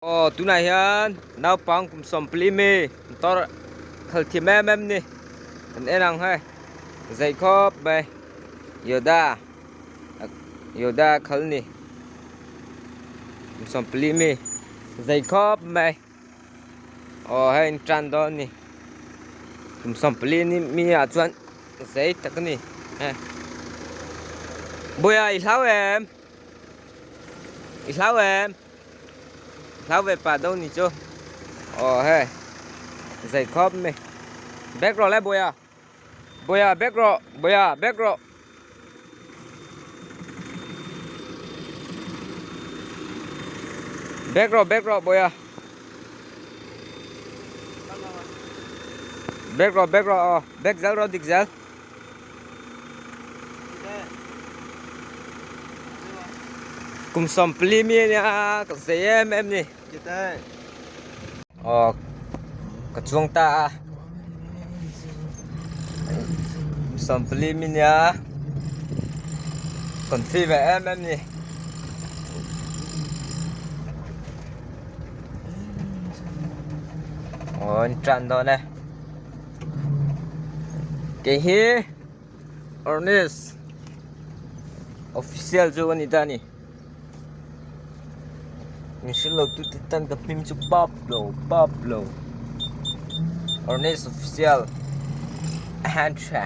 Aw tunah hian naupang kum sawmpali mi motor khal thiam em em ni kan en ang hei zei khawp mai yoda yoda khal ni kum sawmpali mi zei khawp mai aw hei an tan dawn a ni kum sawmpali mi ah chuan zei tak a ni hei buia i hlau em i hlau em. Hlau ve pah deuh ni chu aw hei zei khawp mai bag rawh le buaia buaia bag rawh buaia bag rawh. Bag rawh bag rawh buaia bag rawh bag rawh aw bag zel rawh dik zel. Kum sawmpali mi ania ka zei em em ni aw ka chuang ta a kum sawmpali mi ania confi ve em em ni. Aw an tan dawn e. Kei hi Ernest official chu a ni ta a ni min hrilh lo tu te tan ka hming chu Pablo Pablo Ernest official a hand tha.